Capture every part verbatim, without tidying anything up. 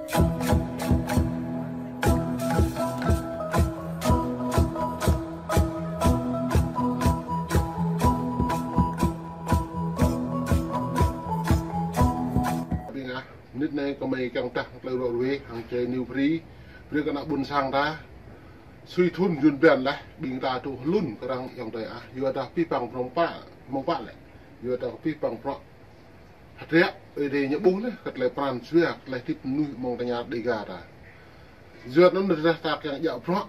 Ƀing ah, mơnit anai kơmơi kiăng tah tơlơi ră ruai hăng čai New Free, brơi kơ ană ƀôn sang ta. Sui thŭn yun ƀiăn laih, ƀing ta tŭ hlŭn kơ arăng ayŏng adơi ah. Yua dah pih păng prŏng pă, mơ̆ng pă lĕ. Yua dah pih păng prŏng. Hơdră, Ơi Adai ñu ƀuh laih, kơ tơlơi pran jua, kơ tơlơi hơdip mơnuih mơ̆ng tơña Dêga ta. Yua anŭn dah ta kiăng djă bruă,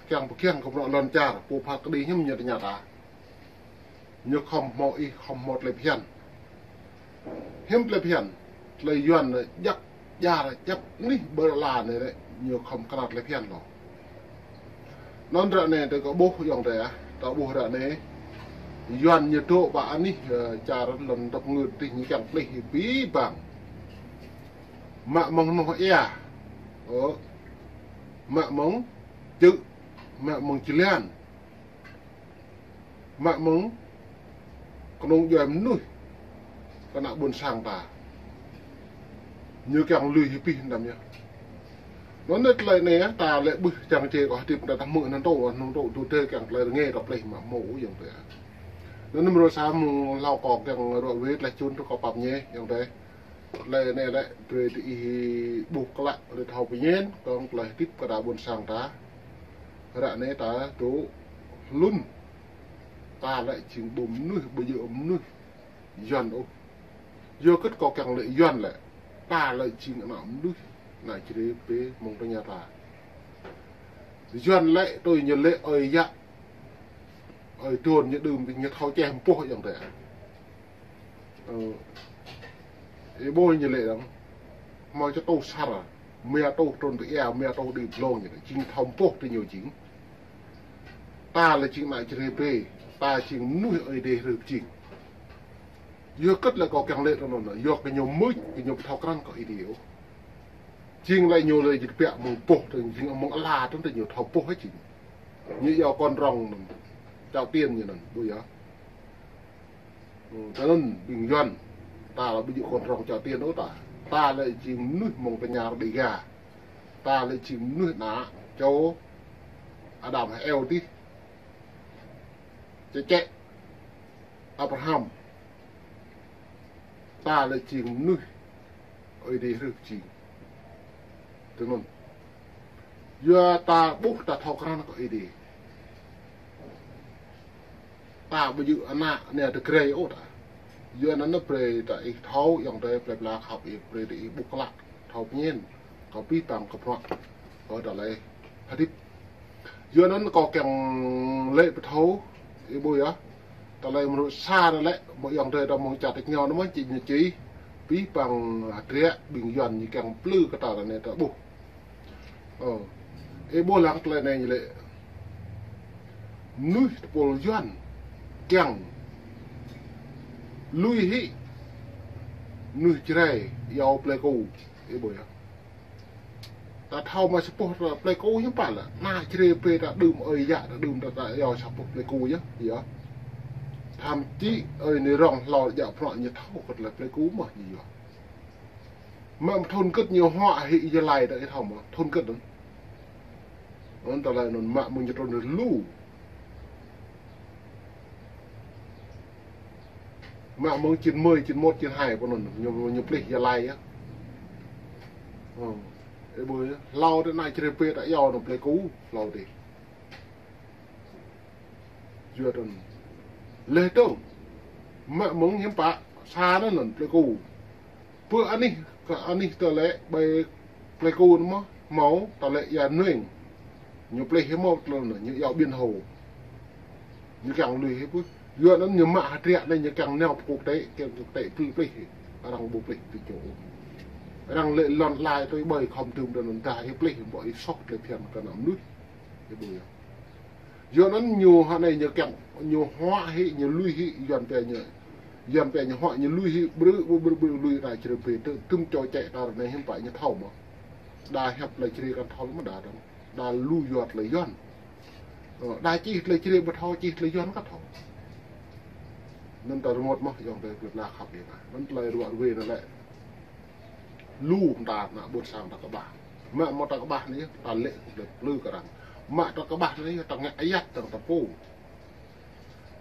kiăng pơkiăng kơ bruă lŏn čar, pô phat kơđi hiư̆m ñu tơña ta. Ñu khŏm hmâo ih, khŏm hmâo tơlơi phiăn. Hiư̆m tơlơi phiăn, tơlơi Yuan djăp, djăp anih ƀơi ala anai lĕ, ñu khŏm kơnăl tơlơi phiăn lŏ. Anŭn ră anai tơ kâo ƀuh ayŏng adơi ah, tơ ƀuh ră anai. Yuan ñu dŏ ƀă anih, ơ, čar lŏn dŏ ngơ̆t tih ñu kiăng plih pih păng. Mă mơ̆ng hnoh ia. Ơ. Mă mơ̆ng čư̆, mă mơ̆ng čơlan. Mă mơ̆ng kơnung djuai mơnuih kơ ană ƀôn sang ta. Ñu kiăng lui hĭ pih anăm yơh. Anŭn tơlơi anai ta lĕ ƀuh čang čê kơ hơdip ta tơhmư̆ anŭn tŏ, anŭn tŏ tŭ tê kiăng tơlơi rơngai ta plih mă hmâo ayŏng adơi. Anŭn mrô sa mơ̆ng hlâo kâo kiăng ră ruai tơlơi čun tơ kâo pap ñe ayŏng adơi. Tơlơi anai lĕ brơi tơ ih ƀuh klă, brơi thâo pơñen, kơ̆ng tơlơi hơdip kơ ta ƀôn sang ta. Ră anai ta tŭ hlŭn. Ta lĕ jing ƀu mơnuih, ƀu djơ̆ mơnuih Yuan ôh. Yua kơ kâo kiăng lĕ Yuan lĕ. Ta lĕ jing ană mơnuih, ană Jrai pê mơ̆ng tơña ta. Yuan lĕ tui ñu lĕ ơi yă. Ơi tuôn ñu đưm ñu thâo čeh mơboh ayŏng adơi. Ơ, ih ƀuh ñu lĕ dong. Hmâo čô tŭ sar, mia tŭ trŭn tơ ia, mia tŭ đĭ blông ñu, jing thâo mơboh tơ ñu jing. Ta lĕ jing ană Jrai pê, ta jing mơnuih Ơi Adai hrih jing. Yua kơ lĕ kâo kiăng lĕ tơ anŭn, yua kơ ñu mưč, kơ ñu ƀu thâo krăn kơ Ơi Adai ôh. Jing lĕ ñu lĕ jing biă mơ̆ng boh, tơ jing mơ̆ng ala tơ ñu thâo boh hă jing. Ñu yua kon rong anŭn, Trào Tiên ñu anŭn, ƀu yơh. Ơ, tơ anŭn ƀing Yuan, ta lĕ ƀu djơ̆ kon rong Trào Tiên ôh ta. Ta lĕ jing mơnuih mơ̆ng tơña Dêga. Ta lĕ jing mơnuih ană čô Adam hăng Eo tih. Čĕ čĕ Abraham. Ta lĕ jing mơnuih Ơi Adai hrih jing. Tơ anŭn. Yua ta ƀuh ta thâo krăn kơ Ơi Adai. Ta ƀu djơ̆ ană anai tơ Jrai ôh ta. Yua anŭn brơi tơ ih thâo ayŏng adơi plơi pla khăp ih brơi tơ ih ƀuh klă. Thâo pơñen. Kơ pih păng kơ bruă. Kơ tơlơi hơdip. Yua anŭn kâo kiăng lĕ pơthâo, ih ƀuh yơh. Tơlơi mơnuih sa anai lĕ, mơ̆ ayŏng adơi ta mơ̆ng čar tač rơngiao anŭn mơ̆n či ñu či. Pih păng hơdră ƀing Yuan ñu kiăng plư kơ ta anai ta ƀuh. Ơ, ih ƀuh lăng tơlơi anai ñu lĕ. Mơnuih tơpul Yuan kiăng lui hĭ mơnuih Jrai iâu Pleiku, ih ƀuh yơh. Ta thâo mă sa boh Pleiku hiư̆m pă lĕ. Ană Jrai pê ta đưm ơi yă ta đưm ta, ta iâu sa boh Pleiku yơh, yơh. Thậm chí ơi anai rong hlâo djă prŏng ñu thâo kơ tơlơi Pleiku mơ̆ ñu yơh. Mă thŭn kơ̆t ñu huă hĭ Gia Lai ta ih thâo mơ̆, thŭn kơ̆t anŭn. Anŭn tơlơi anŭn mă mơ̆ng ñu trŭn lu. Mă mơ̆ng chín mươi, chín mốt, chín hai pơ anŭn, ñu, ñu plih Gia Lai yơh. Ơ, ih ƀuh yơh, hlâo tơ ană Jrai pê ta iâu anŭn Pleiku, hlâo tơ. Yua tơl. Leh tơl. Mă mơ̆ng hiư̆m pă, sa anŭn anŭn Pleiku. Pơ anih, kơ anih tơlơi ƀai Pleiku anŭn mơ̆, hmâo tơlơi ia nueng. Ñu plih hiư̆m mơ̆ tơlơi anŭn, ñu iâu Biển Hồ. Ñu kiăng lui hĭ pơ. Yua anŭn ñu mă hơdră anai ñu kiăng nao pơ quốc tế, kiăng quốc tế plih plih. Arăng ƀu plih tơ ñu. Arăng lĕ lŏn lai tui ƀai khŏm tơm tơ anŭn dah ih plih, ƀu ih soh tơlơi phiăn kơ ană mơnuih. Ih ƀuh yơh. Yua anŭn ñu hă anai ñu kiăng, ñu huă hĭ, ñu lui hĭ, Yuan pia ñu. Yuan pia ñu huă, ñu lui hĭ, brư̆, brư̆, brư̆, brư̆, lui ană Jrai pê, tơ, tơm čô čĕ ta anai hiư̆m pă ñu thâo mơ̆. Đa hiăp tơlơi Jrai kăn thâo mơ̆ đa dong. Đa lu yua tơlơi Yuan. Ơ, đa čih tơlơi Jrai ƀu thâo, čih tơlơi Yuan kăn thâo. Anŭn ta rơngot mơ̆, ayŏng adơi plơi pla khăp ih mă. Anŭn tơlơi ruă ruê anŭn lĕ. Lu mơta ană ƀôn sang ta kơƀah. Mă mơ̆ ta kơƀah anai, ta lĕ, lĕ plư kơ arăng. Mă ta kơƀah anai, ta ngă ayăt, ta, ta pô.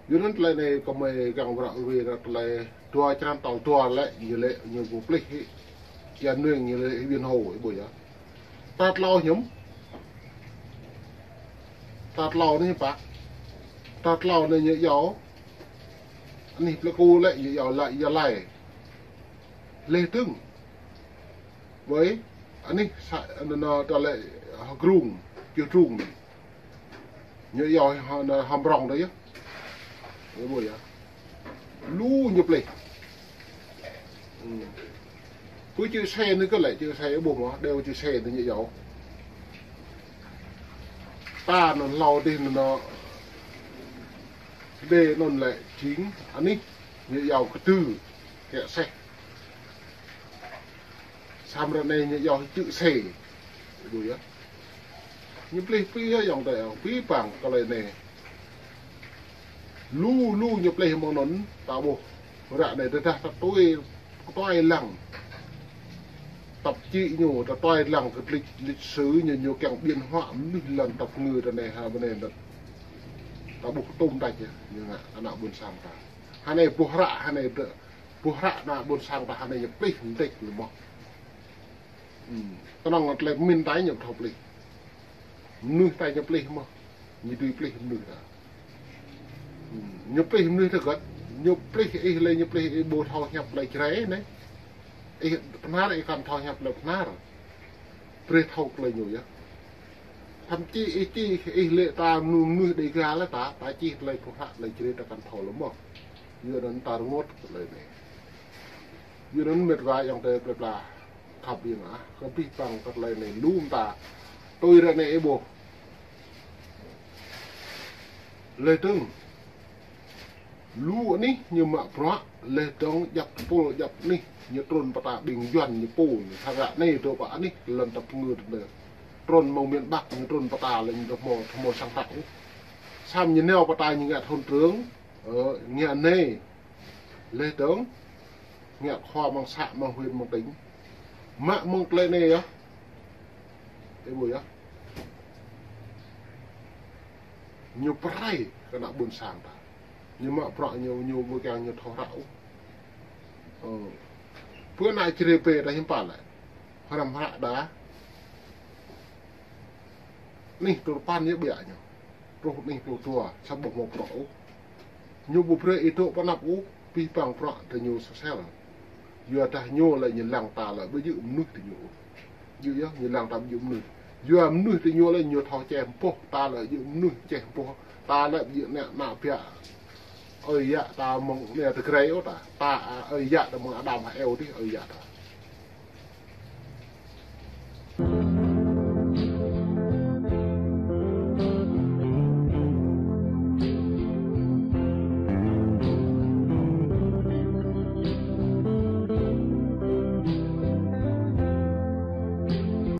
Yua anŭn tơlơi anai kơmơi kiăng wơr wĭ ra tơlơi dua črăn tal dua lĕ, ñu lĕ ñu pơplih hĭ. Kian nuing ñu lĕ hĭ Uyên Hồ, ih ƀuh yơh. Ta tlâo hiư̆m. Ta tlâo anai pă. Ta tlâo anai ñu iâu. Anih Plơi Ku lĕ ñu iâu Gia Lai. Leh dơ̆ng. Ƀơi anih sa, anŭn, anŭn, tơlơi Hơgrung, Čư̆ Drung. Ñu iâu hơ-, anŭn Hơmprong tơ yơh. Ih ƀuh yơh. Lu ñu plih. Ư. Pơ Čư̆ Sê anai kơ lĕ, Čư̆ Sê ƀuh mơ̆, đeo Čư̆ Sê anai ñu iâu. Ta anŭn hlâo dih anŭn, anŭn. Đe anŭn lĕ jing, anih, ñu iâu Kơdư, Kiă Seh. Samơ̆ ră anai ñu iâu Čư̆ Sê. Ih ƀuh yơh. Ñu plih pĭ yơh ayŏng adơi, pĭ păng tơlơi anai. Lu, lu ñu plih mơ̆ng anŭn, ta ƀuh. Ră anai tơdah ta tui, tui lăng. Tơpă čĭ ñu, ta tui lăng kơ lịch, lịch sử ñu, ñu kiăng biên họa mơnuih lŏn tơpă ngư ta anai ha bơnai anŭn. Ta ƀuh tŭm tač yơh, ñu ngă ană ƀôn sang ta. Ha anai ƀuh hră, ha anai dơ-, ƀuh hră ană ƀôn sang ta ha anai ñu plih mơdĕč lu mơ̆. Ư, kơnơ̆ng tơlơi pơmĭn ta ñu ƀu thâo plih. Mơnuih ta ñu plih mơ̆. Ñu dưi plih mơnuih ta. Ư, ñu plih mơnuih ta gơ̆t. Ñu plih ih lĕ ñu plih ih ƀu thâo hiăp tơlơi Jrai anai. Ih Bahnar ih kăn thâo hiăp tơlơi Bahnar. Brơi thâo tơlơi ñu yơh. Thậm chí ih čih ih lĕ ta mơnuih, mơnuih Đêga lĕ ta, ta čih tơlơi pơhră tơlơi Jrai ta kăn thâo lơ̆m mơ̆. Yua anŭn ta rơngot tơlơi anai. Yua anŭn mĕt wa ayŏng adơi plơi pla khăp biă mă, kơ pĭ păng kơ tơlơi anai lu mơta. Tui ră anai ih ƀuh. Leh dơ̆ng. Lu anih ñu mă bruă, leh dơ̆ng djăp tơpul djăp anih, ñu trŭn pơtă ƀing Yuan ñu pô, ñu sa ră anai dŏ pơ anih lŏn tơpă ngư tơdơi. Trŭn mơ̆ng miền Bắc, ñu trŭn pơtă lĕ ñu tơ hmâo, tơ hmâo sang trăk ôh. Samơ̆ ñu nao pơtă ñu ngă thôn trưởng, ơ, ngă anai. Leh dơ̆ng, ngă khua mơ̆ng xã, mơ̆ng huyện, mơ̆ng tỉnh. Mă mơ̆ng tơlơi anai yơh. Ih ƀuh yơh. Ñu pơrai kơ ană ƀôn sang ta. Ñu mă bruă ñu, ñu ƀu kiăng ñu thâo hră ôh. Ơ. Pơ ană Jrai pơ ta hiư̆m pă lĕ. Hrăm hră đa. Anih Tơpăn yơh biă ñu. Truh anih Pluh Dua, sa ƀuh mơ̆ bruă ôh. Ñu ƀu brơi ih dŏ pơ anăp ôh, pĭ păng bruă tơ ñu sosel. Yua dah ñu lĕ ñu lăng ta lĕ ƀu djơ̆ mơnuih tơ ñu ôh. Djơ̆ yơh, ñu lăng ta ƀu djơ̆ mơnuih. Yua mơnuih tơ ñu lĕ ñu thâo čeh mơboh, ta lĕ djơ̆ mơnuih čeh mboh. Ta lĕ ƀu djơ̆ ană, ană biă. Ơi yă ta mơ̆ng anai tơ Jrai ôh ta. Ta, ơi yă ta mơ̆ng Adam hăng Êwa dih, ơi yă ta.